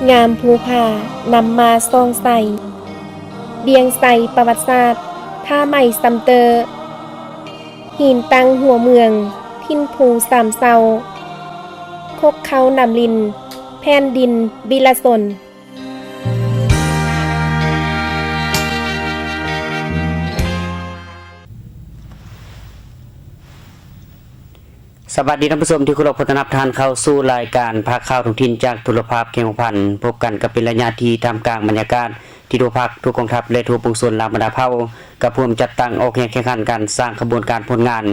ງາມພູຜານຳມາສ່ອງໃສ, ວຽງໄຊປະຫວັດສາດ ຜ້າໄໝຊຳເຕີ, ຫີນຕັ້ງຫົວເມືອງ ຖິ່ນພູສາມເຊົາ, ຄົກເຄົ້ານ້ຳລິນ ແຜ່ນດິນວິລະຊົນ. ສະບາຍດີທ່ານຜູ້ຊົມທີ່ເຄົາລົບ, ຂໍຕ້ອນຮັບທ່ານເຂົ້າສູ່ລາຍການພາກຂ່າວທ້ອງຖິ່ນຈາກໂທລະພາບແຂວງຫົວພັນ. ພົບກັນກໍເປັນໄລຍະທີ່ທ່າມກາງບັນຍາກາດທີ່ທົ່ວພັກ, ທົ່ວກອງທັບ ແລະ ທົ່ວປວງຊົນລາວບັນດາເຜົ່າ ກໍພວມຈັດຕັ້ງອອກແຮງແຂ່ງຂັນການສ້າງຂະບວນການຜົນງານ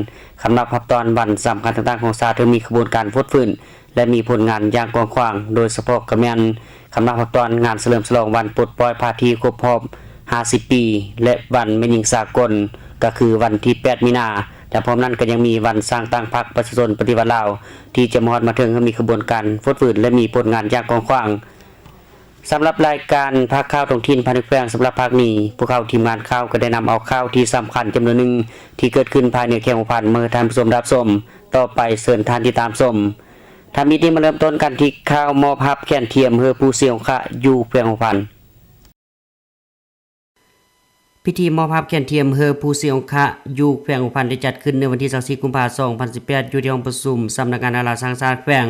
ຄຳນັບຮັບຕ້ອນວັນສຳຄັນຕ່າງໆຂອງຊາດ ເພື່ອມີຂະບວນການຟົດຟື້ນ ແລະ ມີຜົນງານຢ່າງກວ້າງຂວາງ, ໂດຍສະເພາະກໍແມ່ນຄຳນັບຮັບຕ້ອນງານສະເຫຼີມສະຫຼອງວັນປົດປ່ອຍພາທີຄົບຮອບຫ້າສິບປີ ແລະ ວັນແມ່ຍິງສາກົນ ກໍຄືວັນທີແປດມີນາ ແລະ ພ້ອມນັ້ນກໍຍັງມີວັນສ້າງຕັ້ງພັກປະຊາຊົນປະຕິວັດລາວ ທີ່ຈະມາຮອດມາເຖິງ ໃຫ້ມີຂະບວນການຟົດຟື້ນ ແລະ ມີຜົນງານຢ່າງກວ້າງຂວາງ. ສຳລັບລາຍການພາກຂ່າວທ້ອງຖິ່ນພາຍໃນແຂວງ ສຳລັບພາກນີ້ ພວກເຮົາທີມງານຂ່າວກໍໄດ້ນຳເອົາຂ່າວທີ່ສຳຄັນຈຳນວນໜຶ່ງ ທີ່ເກີດຂຶ້ນພາຍໃນແຂວງຫົວພັນ ມາໃຫ້ທ່ານຜູ້ຊົມຮັບຊົມຕໍ່ໄປ. ເຊີນທ່ານຕິດຕາມຊົມ. ທຳອິດນີ້ມາເລີ່ມຕົ້ນກັນທີ່ຂ່າວມອບຮັບແຂນທຽມເຮີພູຊີອົງຄະຢູ່ແຂວງຫົວພັນ. ພິທີມອບຮັບແຂນທຽມເຮີພູຊີອົງຄະຢູ່ແຂວງຫົວພັນ ໄດ້ຈັດຂຶ້ນໃນວັນທີຊາວສີ່ ກຸມພາ ສອງພັນສິບແປດ ຢູ່ທີ່ຫ້ອງປະຊຸມສຳນັກງານລາວສ້າງຊາດແຂວງ.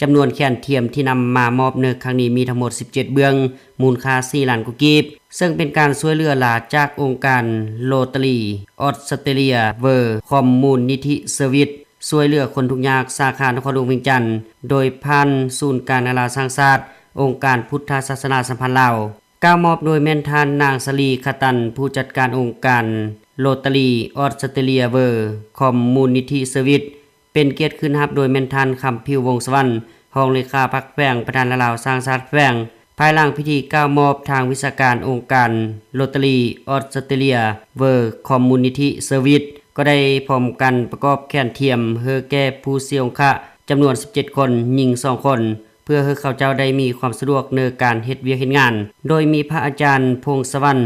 ຈຳນວນແຂນທຽມທີ່ນຳມາມອບໃນຄັ້ງນີ້ມີທັງໝົດສິບເຈັດເບື້ອງ, ມູນຄ່າສີ່ລ້ານກວ່າກີບ, ເຊິ່ງເປັນການຊ່ວຍເຫຼືອຫຼາຈາກອົງການ Rotary Australia World Community Service ຊ່ວຍເຫຼືອຄົນທຸກຍາກ ສາຂານະຄອນຫຼວງວຽງຈັນ ໂດຍຜ່ານສູນກາງນາລາສ້າງຊາດ, ອົງການພຸດທະສາສະໜາສຳພັນລາວ. ກ່າວມອບໂດຍແມ່ນທ່ານນາງ ສາລີ ຂະຕັນ ຜູ້ຈັດການອົງການ Rotary Australia World Community Service. ເປັນກຽດຂຶ້ນຮັບໂດຍແມ່ນທ່ານ ຄຳຜິວ ວົງສະຫວັນ ຮອງເລຂາພັກແຂວງ, ປະທານລາວສ້າງຊາດແຂວງ. ພາຍຫຼັງພິທີກ່າວມອບ, ທາງວິຊາການອົງການ Rotary Australia World Community Service ກໍໄດ້ພ້ອມກັນປະກອບແຂນທຽມເຮີແກ່ຜູ້ເສຍອົງຄະ ຈຳນວນສິບເຈັດຄົນ, ຍິງສອງຄົນ. ເພື່ອໃຫ້ເຂົາເຈົ້າໄດ້ມີຄວາມສະດວກໃນການເຮັດວຽກເຮັດງານ, ໂດຍມີພະອາຈານ ພົງສະຫວັນ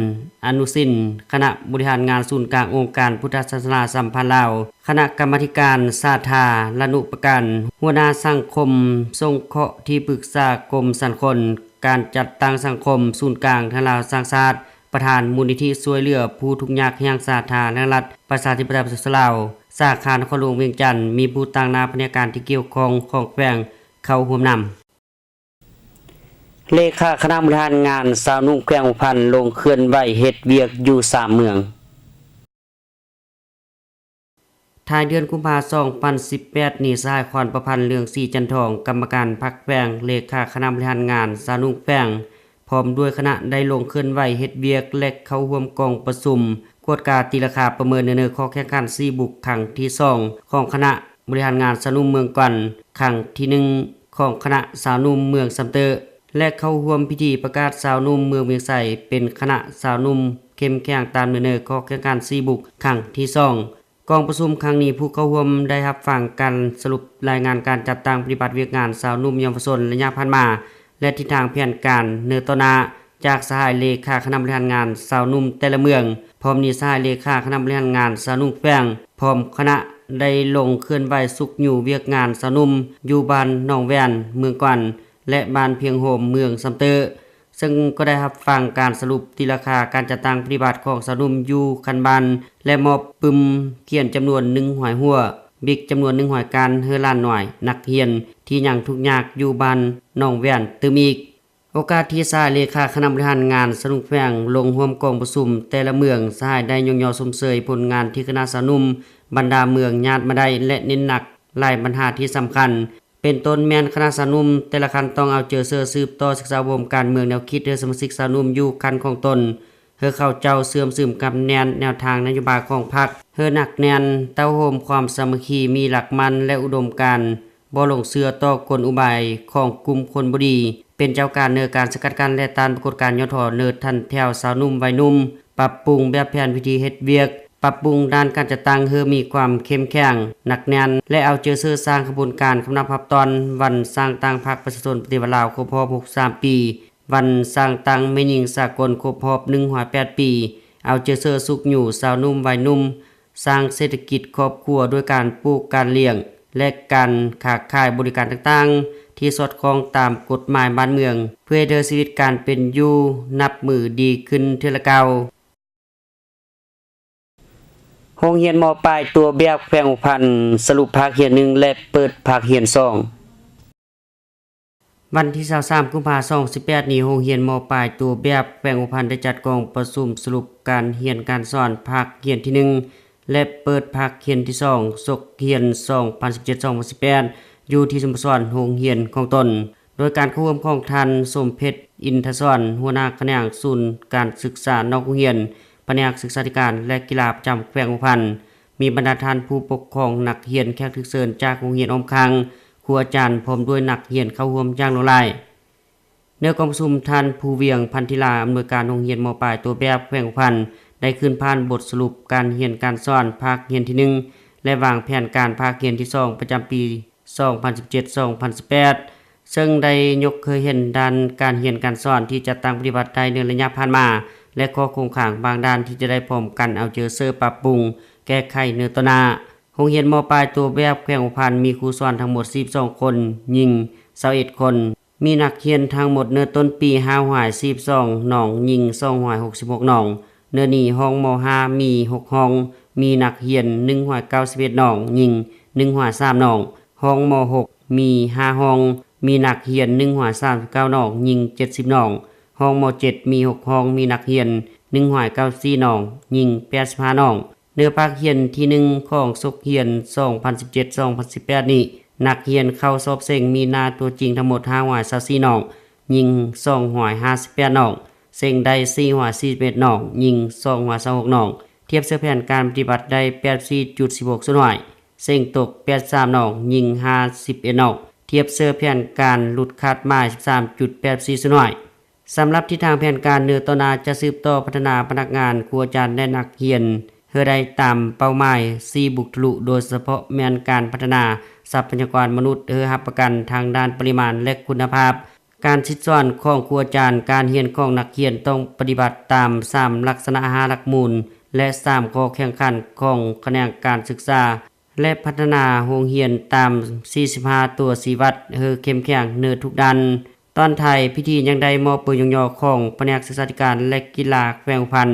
ອະນຸສິນ ຄະນະບໍລິຫານງານສູນກາງອົງການພຸດທະສາສະໜາສຳພັນລາວ, ຄະນະກຳມາທິການສາທາລະນຸປະການ, ຫົວໜ້າສັງຄົມສົງເຄາະ, ທີ່ປຶກສາກົມສັງຄົມ, ການຈັດຕັ້ງສັງຄົມສູນກາງທາງລາວສ້າງຊາດ, ປະທານມູນນິທິຊ່ວຍເຫຼືອຜູ້ທຸກຍາກແຫ່ງສາທາລະນະລັດ ປະຊາທິປະໄຕ ປະຊາຊົນລາວ ສາຂານະຄອນຫຼວງວຽງຈັນ, ມີຜູ້ຕາງໜ້າພະແນກການທີ່ກ່ຽວຂ້ອງຂອງແຂວງ ເຂົ້າຮ່ວມນຳ. ເລຂາຄະນະບໍລິຫານງານຊາວໜຸ່ມແຂວງຫົວພັນ ລົງເຄື່ອນໄຫວເຮັດວຽກຢູ່ສາມເມືອງ. ທ້າຍເດືອນກຸມພາ ສອງພັນສິບແປດນີ້, ສະຫາຍ ຄວານປະພັນ ເລື່ອງສີຈັນທອງ, ກຳມະການພັກແຂວງ, ເລຂາຄະນະບໍລິຫານງານຊາວໜຸ່ມແຂວງ ພ້ອມດ້ວຍຄະນະ ໄດ້ລົງເຄື່ອນໄຫວເຮັດວຽກ ແລະ ເຂົ້າຮ່ວມກອງປະຊຸມກວດກາຕີລາຄາປະເມີນເນີໆຂໍ້ແຂ່ງຂັນຊີ້ບຸກ ຄັ້ງທີສອງ ຂອງຄະນະ ບໍລິຫານງານຊາວໜຸ່ມເມືອງກວັນ, ຄັ້ງທີໜຶ່ງ ຂອງຄະນະຊາວໜຸ່ມເມືອງຊຳເຕີ ແລະ ເຂົ້າຮ່ວມພິທີປະກາດຊາວໜຸ່ມເມືອງວຽງໄຊ ເປັນຄະນະຊາວໜຸ່ມເຂັ້ມແຂງຕາມເນື້ອເນື້ອຂໍ້ແຂ່ງຂັນສີ່ບຸກ ຄັ້ງທີສອງ. ກອງປະຊຸມຄັ້ງນີ້ ຜູ້ເຂົ້າຮ່ວມໄດ້ຮັບຟັງການສະຫຼຸບລາຍງານການຈັດຕັ້ງປະຕິບັດວຽກງານຊາວໜຸ່ມເຍົາວະຊົນໄລຍະຜ່ານມາ ແລະ ທິດທາງແຜນການເນີຕໍ່ໜ້າ ຈາກສະຫາຍເລຂາຄະນະບໍລິຫານງານຊາວໜຸ່ມແຕ່ລະເມືອງ. ພ້ອມນີ້ ສະຫາຍເລຂາຄະນະບໍລິຫານງານຊາວໜຸ່ມແຂວງ ພ້ອມຄະນະໄດ້ລົງເຄື່ອນໄຫວຊຸກຍູ້ວຽກງານຊາວໜຸ່ມຢູ່ບ້ານໜອງແຫວນ ເມືອງກວັນ ແລະ ບ້ານພຽງໂຮມ ເມືອງຊຳເຕີ ເຊິ່ງກໍໄດ້ຮັບຟັງການສະຫຼຸບຕີລາຄາການຈັດຕັ້ງປະຕິບັດຂອງຊາວໜຸ່ມຢູ່ຂັ້ນບ້ານ ແລະ ມອບປຶ້ມຂຽນຈຳນວນໜຶ່ງຮ້ອຍຫົວ, ບິກຈຳນວນໜຶ່ງຮ້ອຍກ້ານ ເຮີຫຼານນ້ອຍນັກຮຽນທີ່ຍັງທຸກຍາກຢູ່ບ້ານໜອງແຫວນຕື່ມອີກ. ໂອກາດທີ່ສະຫາຍເລຂາຄະນະບໍລິຫານງານຊາວໜຸ່ມແຂວງລົງຮ່ວມກອງປະຊຸມແຕ່ລະເມືອງ, ສະຫາຍໄດ້ຍ້ອງຍໍຊົມເຊີຍຜົນງານທີ່ຄະນະຊາວໜຸ່ມບັນດາເມືອງຍາດມາໄດ້ ແລະ ເນັ້ນໜັກຫຼາຍບັນຫາທີ່ສຳຄັນ, ເປັນຕົ້ນແມ່ນຄະນະຊາວໜຸ່ມແຕ່ລະຂັ້ນຕ້ອງເອົາໃຈໃສ່ສືບຕໍ່ສຶກສາອົບຮົມການເມືອງແນວຄິດໃຫ້ສະມາຊິກຊາວໜຸ່ມຢູ່ຂັ້ນຂອງຕົນ, ໃຫ້ເຂົາເຈົ້າເຊື່ອມຊຶມກຳແໜ້ນແນວທາງນະໂຍບາຍຂອງພັກ, ໃຫ້ໜັກແໜ້ນ, ເຕົ້າໂຮມຄວາມສາມັກຄີ, ມີຫຼັກໝັ້ນ ແລະ ອຸດົມການ ບໍ່ຫຼົງເຊື່ອຕໍ່ກົນອຸບາຍຂອງກຸ່ມຄົນບໍ່ດີ, ເປັນເຈົ້າການໃນການສະກັດກັ້ນ ແລະ ຕ້ານປາກົດການຫຍໍ້ທໍ້ໃນຖັນແຖວຊາວໜຸ່ມໄວໜຸ່ມ, ປັບປຸງແບບແຜນວິທີເຮັດວຽກ, ປັບປຸງດ້ານການຈັດຕັ້ງໃຫ້ມີຄວາມເຂັ້ມແຂງ, ໜັກແໜ້ນ ແລະ ເອົາໃຈໃສ່ສ້າງຂະບວນການຄຳນັບຮັບຕ້ອນວັນສ້າງຕັ້ງພັກປະຊາຊົນປະຕິວັດລາວຄົບຮອບຫົກສິບສາມປີ, ວັນສ້າງຕັ້ງແມ່ຍິງສາກົນຄົບຮອບໜຶ່ງຮ້ອຍແປດປີ, ເອົາໃຈໃສ່ຊຸກຍູ້ຊາວໜຸ່ມໄວໜຸ່ມ, ສ້າງເສດຖະກິດຄອບຄົວດ້ວຍການປູກການລ້ຽງ ແລະ ການຄ້າຂາຍບໍລິການຕ່າງໆ, ທີ່ສອດຄ່ອງຕາມກົດໝາຍບ້ານເມືອງ ເພື່ອເຮັດໃຫ້ຊີວິດການເປັນຢູ່ນັບມື້ດີຂຶ້ນເທື່ອລະກ້າວ. ໂຮງຮຽນ ມ.ປາຍ ຕົວແບບ ແຂວງຫົວພັນ ສະຫຼຸບພາກຮຽນໜຶ່ງ ແລະ ເປີດພາກຮຽນສອງ. ວັນທີຊາວສາມ ກຸມພາ ສອງພັນສິບແປດນີ້, ໂຮງຮຽນ ມ.ປາຍ ຕົວແບບ ແຂວງຫົວພັນ ໄດ້ຈັດກອງປະຊຸມສະຫຼຸບການຮຽນການສອນພາກຮຽນທີໜຶ່ງ ແລະ ເປີດພາກຮຽນທີສອງ ສົກຮຽນສອງພັນສິບເຈັດ ສອງພັນສິບແປດ ຢູ່ທີ່ສະໂມສອນໂຮງຮຽນຂອງຕົນ. ໂດຍການເຂົ້າຮ່ວມຂອງທ່ານ ສົມເພັດ ອິນທະສອນ ຫົວໜ້າຂະແໜງສູນການສຶກສານອກໂຮງຮຽນ ພະແນກສຶກສາທິການ ແລະ ກິລາປະຈຳແຂວງຫົວພັນ, ມີບັນດາທ່ານຜູ້ປົກຄອງນັກຮຽນ, ແຂກຖືກເຊີນຈາກໂຮງຮຽນອ້ອມຂ້າງ, ຄູອາຈານ ພ້ອມດ້ວຍນັກຮຽນເຂົ້າຮ່ວມຢ່າງຫຼວງຫຼາຍ. ໃນກອງປະຊຸມ, ທ່ານ ພູວຽງ ພັນທິລາ ອຳນວຍການໂຮງຮຽນ ມ.ປາຍ ຕົວແບບແຂວງຫົວພັນ ໄດ້ຂຶ້ນຜ່ານບົດສະຫຼຸບການຮຽນການສອນພາກຮຽນທີໜຶ່ງ ແລະ ວາງແຜນການພາກຮຽນທີສອງ ປະຈຳປີ ສອງພັນສິບເຈັດ ສອງພັນສິບແປດ ເຊິ່ງໄດ້ຍົກເຄີຍເຫັນດ້ານການຮຽນການສອນທີ່ຈັດຕັ້ງປະຕິບັດໄດ້ໃນໄລຍະຜ່ານມາ ແລະ ຂໍ້ຄົງຄ້າງບາງດ້ານທີ່ຈະໄດ້ພ້ອມກັນເອົາໃຈໃສ່ປັບປຸງແກ້ໄຂໃນຕໍ່ໜ້າ. ໂຮງຮຽນ ມ.ປາຍ ຕົວແບບແຂວງຫົວພັນ ມີຄູສອນທັງໝົດ ສີ່ສິບສອງຄົນ, ຍິງ ຊາວເອັດຄົນ, ມີນັກຮຽນທັງໝົດໃນຕົ້ນປີ ຫ້າຮ້ອຍສີ່ສິບສອງນ້ອງ, ຍິງ ສອງຮ້ອຍຫົກສິບຫົກນ້ອງ. ເນື້ອທີ່ຫ້ອງ ມ.ຫ້າ ມີຫົກຫ້ອງ, ມີນັກຮຽນ ໜຶ່ງຮ້ອຍເກົ້າສິບເອັດນ້ອງ, ຍິງ ໜຶ່ງຮ້ອຍສາມນ້ອງ. ຫ້ອງ ມ.ຫົກ ມີຫ້າຫ້ອງ, ມີນັກຮຽນ ໜຶ່ງຮ້ອຍສາມສິບເກົ້ານ້ອງ, ຍິງ ເຈັດສິບນ້ອງ. ຫ້ອງ ມ.ເຈັດ ມີຫົກຫ້ອງ, ມີນັກຮຽນ ໜຶ່ງຮ້ອຍເກົ້າສິບສີ່ນ້ອງ, ຍິງ ແປດສິບຫ້ານ້ອງ. ເນື້ອພາກຮຽນທີໜຶ່ງຂອງສົກຮຽນສອງພັນສິບເຈັດ ສອງພັນສິບແປດນີ້, ນັກຮຽນເຂົ້າສອບເສັງມີໜ້າຕົວຈິງທັງໝົດ ຫ້າຮ້ອຍຊາວສີ່ນ້ອງ, ຍິງ ສອງຮ້ອຍຫ້າສິບແປດນ້ອງ, ເສັງໄດ້ ສີ່ຮ້ອຍສີ່ສິບເອັດນ້ອງ, ຍິງ ສອງຮ້ອຍຊາວຫົກນ້ອງ. ທຽບເຊີແຜນການປະຕິບັດໄດ້ ແປດສິບສີ່ຈຸດສິບຫົກສ່ວນຮ້ອຍ, ເສັງຕົກ ແປດສິບສາມນ້ອງ, ຍິງ ຫ້າສິບເອັດນ້ອງ. ທຽບເຊີແຜນການຫຼຸດຄາດໝາຍ ສິບສາມຈຸດແປດສີ່ສ່ວນຮ້ອຍ. ສຳລັບທິດທາງແຜນການໃນຕໍ່ໜ້າ ຈະສືບຕໍ່ພັດທະນາພະນັກງານ, ຄູອາຈານ ແລະ ນັກຮຽນ ໃຫ້ໄດ້ຕາມເປົ້າໝາຍ ສີ່ບຸກທະລຸ, ໂດຍສະເພາະແມ່ນການພັດທະນາຊັບພະຍາກອນມະນຸດ ເພື່ອຮັບປະກັນທາງດ້ານປະລິມານ ແລະ ຄຸນນະພາບການສິດສອນຂອງຄູອາຈານ, ການຮຽນຂອງນັກຮຽນຕ້ອງປະຕິບັດຕາມສາມລັກສະນະຫ້າຫຼັກມູນ ແລະ ສາມຂໍ້ແຂ່ງຂັນຂອງຂະແໜງການສຶກສາ ແລະ ພັດທະນາໂຮງຮຽນຕາມສີ່ສິບຫ້າຕົວຊີ້ວັດ ໃຫ້ເຂັ້ມແຂງໃນທຸກດ້ານ. ຕອນທ້າຍພິທີຍັງໄດ້ມອບເບີຍ້ອງຍໍຂອງພະແນກສຶກສາທິການ ແລະ ກິລາແຂວງຫົວພັນ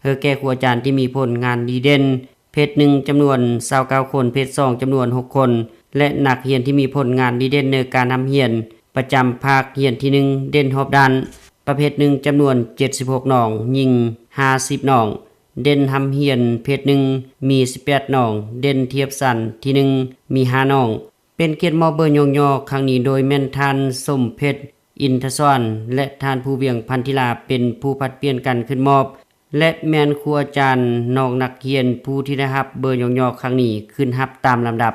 ໃຫ້ແກ່ຄູອາຈານທີ່ມີຜົນງານດີເດັ່ນ ເພດໜຶ່ງ ຈຳນວນຊາວເກົ້າຄົນ, ເພດສອງ ຈຳນວນຫົກຄົນ ແລະ ນັກຮຽນທີ່ມີຜົນງານດີເດັ່ນໃນການຮ່ຳຮຽນປະຈຳພາກຮຽນທີໜຶ່ງ ເດັ່ນຮອບດ້ານ ປະເພດໜຶ່ງ ຈຳນວນເຈັດສິບຫົກນ້ອງ, ຍິງຫ້າສິບນ້ອງ. ເດັ່ນຮ່ຳຮຽນເພດໜຶ່ງ ມີສິບແປດນ້ອງ, ເດັ່ນທຽບຊັ້ນທີໜຶ່ງ ມີຫ້ານ້ອງ. ເປັນກຽດມອບເບີຍ້ອງຍໍຄັ້ງນີ້ ໂດຍແມ່ນທ່ານ ສົມເພັດ ອິນທະສອນ ແລະ ທ່ານ ພູວຽງ ພັນທິລາ ເປັນຜູ້ຜັດປ່ຽນກັນຂຶ້ນມອບ ແລະ ແມ່ນຄູອາຈານນອກນັກຮຽນຜູ້ທີ່ໄດ້ຮັບເບີຍ້ອງຍໍຄັ້ງນີ້ຂຶ້ນຮັບຕາມລຳດັບ.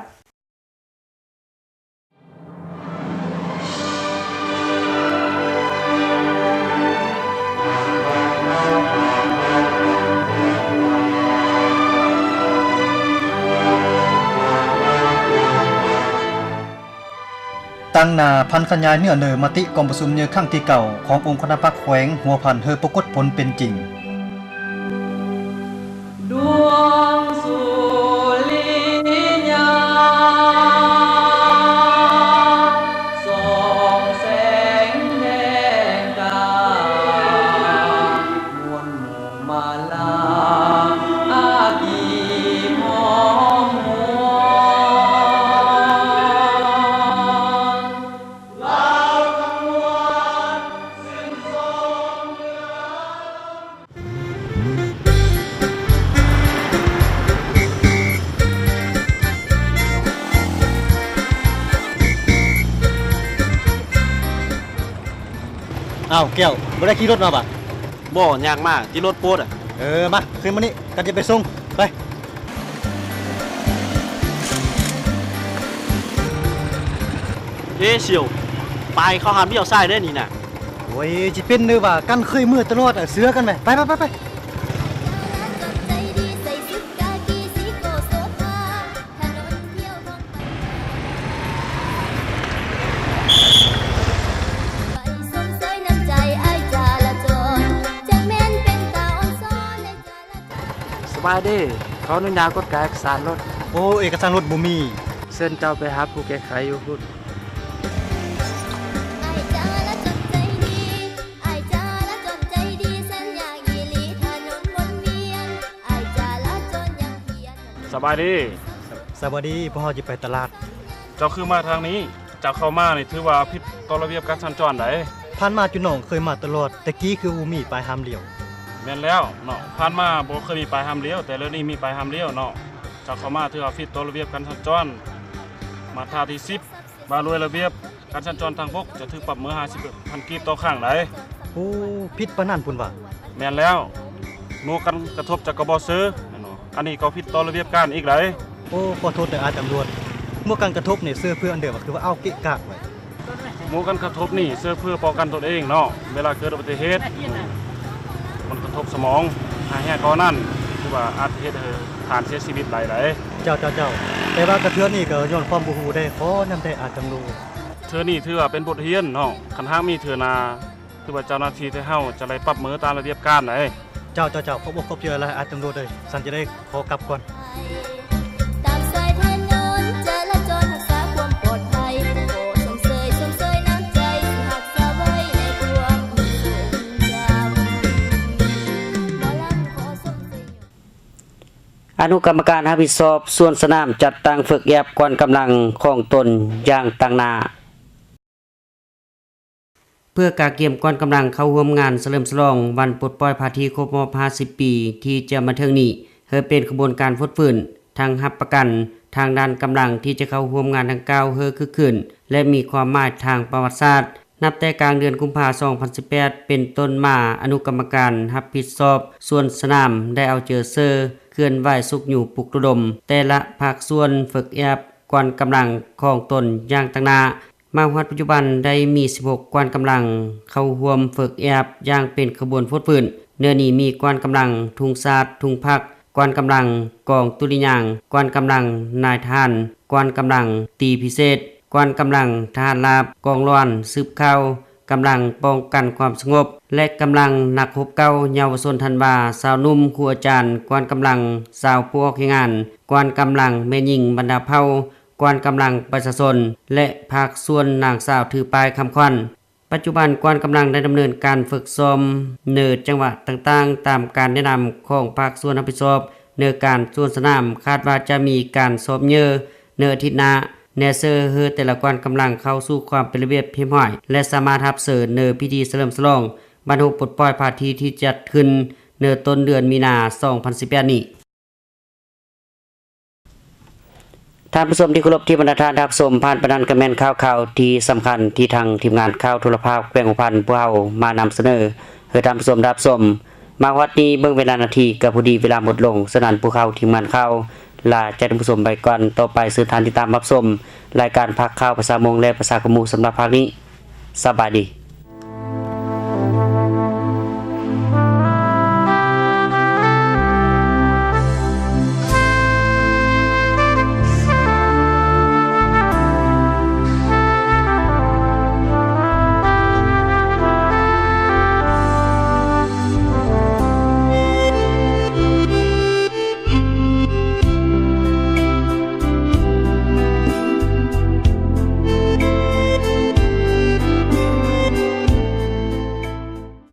ຕາງໜ້າ ຜັນຂະຫຍາຍເນື້ອເນີມະຕິກອງປະຊຸມໃຫຍ່ຄັ້ງທີເກົ້າຂອງອົງຄະນະພັກແຂວງຫົວພັນ ໃຫ້ປາກົດຜົນເປັນຈິງ. ດວງສຸລິຍາ ສ່ອງແສງແດງກາ ມວນໝູ່ມາລາ ອາກີຫອມຫວນ ລາວທັງມວນ ອ້າວ ແກ້ວ ບໍ່ໄດ້ຂີ່ລົດມາຫວາ? ບໍ່, ຍ່າງມາ ຕິດລົດໂພດ. ເອີ ມາ ຂຶ້ນມານີ້ ກັນຈະໄປສົ່ງ ໄປ. ເອ ສ່ຽວ ປາຍເຂົາຫ້າມລ້ຽວຊ້າຍເດ້ນີ້ນະ. ໂອ້ຍ ຊິເປັນເດີວ່າ ກັນເຄີຍເມືອຕະຫຼອດ ເຊື່ອກັນແມະ. ໄປ ໄປ ໄປ ໄປ. ສະບາຍດີ, ຂໍອະນຸຍາດກວດກາເອກະສານລົດ. ໂອ້ ເອກະສານລົດບໍ່ມີ. ເຊີນເຈົ້າໄປຫາຜູ້ແກ້ໄຂຢູ່ພຸ້ນ. ສະບາຍດີ. ສະບາຍດີ, ພວກເຮົາຈະໄປຕະຫຼາດ. ເຈົ້າຄືມາທາງນີ້? ເຈົ້າເຂົ້າມານີ້ຖືວ່າຜິດຕໍ່ລະບຽບການສັນຈອນໃດ໋. ຜ່ານມາຈຸນ້ອງເຄີຍມາຕະຫຼອດ, ແຕ່ກີ້ຄືບໍ່ມີປ້າຍຫ້າມລ້ຽວ. ແມ່ນແລ້ວເນາະ, ຜ່ານມາບໍ່ເຄີຍມີປ້າຍຫ້າມລ້ຽວ, ແຕ່ດຽວນີ້ມີປ້າຍຫ້າມລ້ຽວເນາະ. ເຈົ້າເຂົ້າມາຖືວ່າຜິດຕໍ່ລະບຽບການສັນຈອນ ມາດຕາທີສິບ ວ່າດ້ວຍລະບຽບການສັນຈອນທາງບົກ ຈະຖືກປັບເໝີຫ້າສິບພັນກີບຕໍ່ຄັ້ງໃດ໋. ໂອ້ ຜິດປານນັ້ນພຸ້ນຫວາ? ແມ່ນແລ້ວ, ໝວກກັນກະທົບຈະກະບອກຊື່ ອັນນີ້ກໍຜິດຕໍ່ລະບຽບການອີກໃດ໋. ໂອ້ ຂໍໂທດເດີອ້າຍຕຳຫຼວດ, ໝວກກັນກະທົບນີ້ເຊື່ອເພື່ອອັນເດີມ ຄືວ່າເອົາເກະກະໄວ້. ໝວກກັນກະທົບນີ້ເຊື່ອເພື່ອປ້ອງກັນຕົນເອງເນາະ, ເວລາເກີດອຸບັດຕິເຫດ ມັນກະທົບສະໝອງ, ຖ້າແຮງກວ່ານັ້ນ ຄືວ່າອາດເຮັດໃຫ້ທ່ານເສຍຊີວິດໄດ້ໃດ໋. ເຈົ້າ, ເຈົ້າ, ເຈົ້າ, ແຕ່ວ່າກະເທື່ອນີ້ກໍຍ້ອນຄວາມບໍ່ຮູ້ເດ້, ຂໍນຳແດ່ອ້າຍຕຳຫຼວດ. ເທື່ອນີ້ຖືວ່າເປັນບົດຮຽນເນາະ, ຄັນຫາກມີເທື່ອໜ້າ ຄືວ່າເຈົ້າໜ້າທີ່ໄທເຮົາຈະໄດ້ປັບເໝີຕາມລະບຽບການໃດ໋. ເຈົ້າ, ເຈົ້າ, ເຈົ້າ, ຂອບອົກຂອບໃຈຫຼາຍອ້າຍຕຳຫຼວດເອີຍ, ສັນຈະໄດ້ຂໍກັບກ່ອນ. ຕາມສາຍຖະໜົນຈະລາຈອນຮັກສາຄວາມປອດໄພ, ຂໍຊົມເຊີຍ, ຊົມເຊີຍນ້ຳໃຈທີ່ຮັກສາໄວ້ໃນຄວາມຊົງຈຳ. ໝໍລຳຂໍຊົມເຊີຍ. ອະນຸກຳມະການຮັບຜິດຊອບສວນສະໜາມ ຈັດຕັ້ງຝຶກແອບກອນກຳລັງຂອງຕົນຢ່າງຕັ້ງໜ້າ. ເພື່ອກະກຽມກອນກຳລັງເຂົ້າຮ່ວມງານສະເຫຼີມສະຫຼອງວັນປົດປ່ອຍພາທີຄົບຮອບຫ້າສິບປີທີ່ຈະມາເຖິງນີ້ ໃຫ້ເປັນຂະບວນການຟົດຟື້ນ, ທັງຮັບປະກັນທາງດ້ານກຳລັງທີ່ຈະເຂົ້າຮ່ວມງານດັ່ງກ່າວໃຫ້ຄຶກຄື້ນ ແລະ ມີຄວາມໝາຍທາງປະຫວັດສາດ. ນັບແຕ່ກາງເດືອນກຸມພາ ສອງພັນສິບແປດ ເປັນຕົ້ນມາ, ອະນຸກຳມະການຮັບຜິດຊອບສວນສະໜາມ ໄດ້ເອົາໃຈໃສ່ເຄື່ອນໄຫວຊຸກຍູ້ປຸກລະດົມແຕ່ລະພາກສ່ວນຝຶກແອບກອນກຳລັງຂອງຕົນຢ່າງຕັ້ງໜ້າ. ມາຮອດປັດຈຸບັນໄດ້ມີສິບຫົກກອງກຳລັງເຂົ້າຮ່ວມຝຶກແອບຢ່າງເປັນຂະບວນຟົດຟື້ນ. ເນື້ອນີ້ມີກອງກຳລັງທຸງຊາດ, ທຸງພັກ, ກອງກຳລັງກອງຕຸລິຍາງ, ກອງກຳລັງນາຍທະຫານ, ກອງກຳລັງຕີພິເສດ, ກອງກຳລັງທະຫານລາບ, ກອງຫຼອນສືບຂ່າວ, ກຳລັງປ້ອງກັນຄວາມສະຫງົບ ແລະ ກຳລັງນັກຮົບເກົ່າ, ເຍົາວະຊົນທັນວາ, ຊາວໜຸ່ມ, ຄູອາຈານ, ກອງກຳລັງຊາວຜູ້ອອກແຮງງານ, ກອງກຳລັງແມ່ຍິງບັນດາເຜົ່າ, ກອງກຳລັງປະຊາຊົນ ແລະ ພາກສ່ວນນາງສາວຖືປ້າຍຄຳຂວັນ. ປັດຈຸບັນກອງກຳລັງໄດ້ດຳເນີນການຝຶກຊ້ອມໃນຈັງຫວັດຕ່າງໆ ຕາມການແນະນຳຂອງພາກສ່ວນຮັບຜິດຊອບໃນການສວນສະໜາມ, ຄາດວ່າຈະມີການຊ້ອມເຢີໃນອາທິດໜ້າ ແນເຊີເຮີແຕ່ລະກອງກຳລັງເຂົ້າສູ່ຄວາມເປັນລະບຽບຮຽບຮ້ອຍ ແລະ ສາມາດຮັບເຊີນໃນພິທີສະເຫຼີມສະຫຼອງວັນຄົບປົດປ່ອຍພາທີທີ່ຈັດຂຶ້ນໃນຕົ້ນເດືອນມີນາ ສອງພັນສິບແປດນີ້. ທ່ານຜູ້ຊົມທີ່ເຄົາລົບ, ທີ່ບັນດາທ່ານຮັບຊົມຜ່ານໄປນັ້ນກໍແມ່ນຂ່າວຄາວທີ່ສຳຄັນທີ່ທາງທີມງານຂ່າວໂທລະພາບແຂວງຫົວພັນພວກເຮົາມານຳສະເໜີໃຫ້ທ່ານຜູ້ຊົມຮັບຊົມ. ມາຮອດນີ້ເບິ່ງເວລານາທີກໍພໍດີເວລາໝົດລົງ, ສະນັ້ນພວກເຮົາທີມງານຂ່າວລາຈາກທ່ານຜູ້ຊົມໄປກ່ອນ. ຕໍ່ໄປເຊີນທ່ານຕິດຕາມຮັບຊົມລາຍການພາກຂ່າວພາສາມົ້ງ ແລະ ພາສາຂະມູສຳລັບພາກນີ້. ສະບາຍດີ.